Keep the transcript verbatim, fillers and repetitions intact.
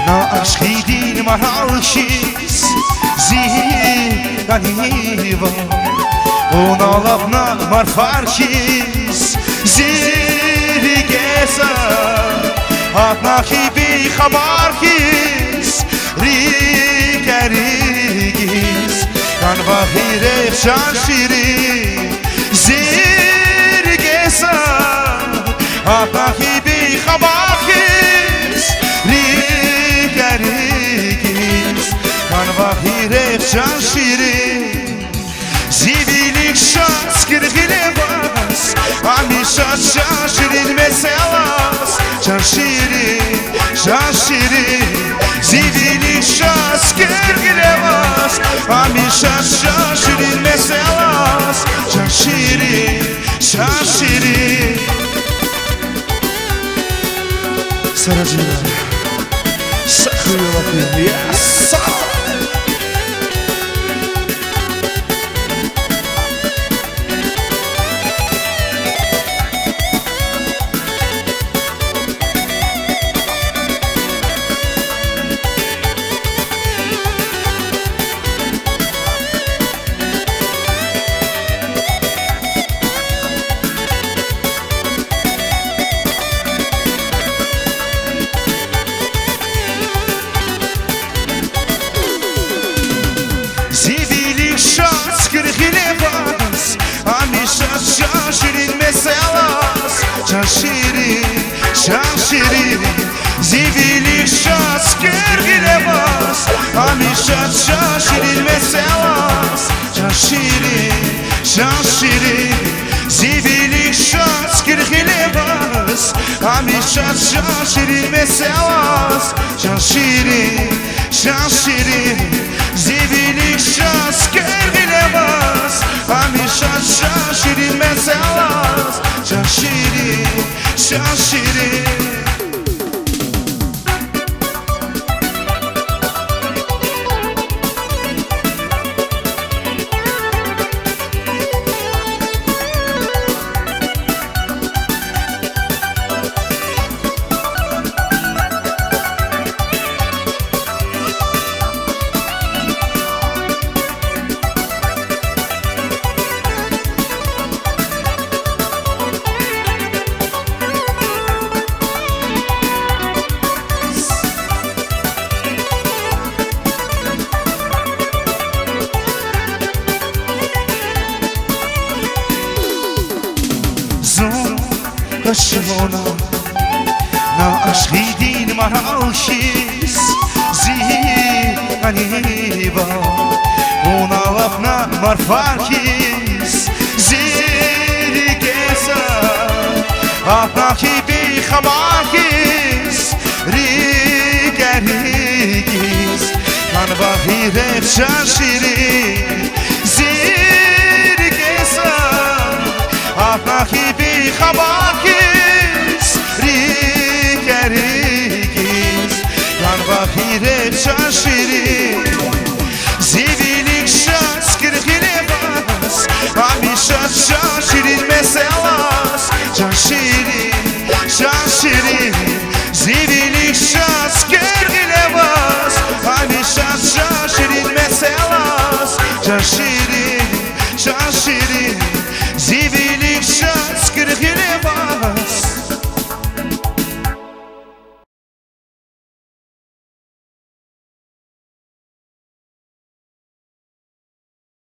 На ашкъидин марал хьиз зи къанивал, вуна лап на марфар хьиз зи рикӀе са, гьатна хьи бейхабар хьиз рикӀе рикӀиз, кӀанва гьи рехъ, чан ширин, зи рикӀе са, гьатна хьи бейхабар хьиз рикӀе рикӀиз, кӀанва гьи рехъ, чан ширин. Зи вилик шад цуьквер гъиле ваз, гьамиша чан ширин меселаз, чан ширин, чан ширин. Зи вилик шад цуьквер гъиле ваз, гьамиша чан ширин меселаз, чан ширин, чан ширин. Сараджи, са хуьре лап я, са. Зи вилик шад цуьквер гъиле ваз, гьамиша чан ширин меселаз, чан ширин, чан ширин. Зи вилик шад цуьквер гъиле ваз, гьамиша чан ширин меселаз, чан ширин, чан ширин. Зи вилик шад цуьквер гъиле ваз, гьамиша чан ширин меселаз, чан ширин, чан ширин. Зи вилик шад цуьквер гъиле ваз, гьамиша чан ширин меселаз, чан ширин, чан ширин. Зун къачуна на ашкъидин марал хьиз зи къанивал, вуна лап на марфар хьиз зи рикӀе са, гьатна хьи бейхабар хьиз рикӀе рикӀиз, кӀанва гьи рехъ, чан ширин, зи рикӀе са, гьатна хьи бейхабар хьиз рикӀе рикӀиз, кӀанва гьи рехъ, чан ширин. Зи вилик шад цуьквер гъиле ваз, гьамиша чан ширин меселаз, чан ширин, чан ширин. Зи вилик шад цуьквер гъиле ваз, гьамиша чан ширин меселаз, чан ширин, чан ширин.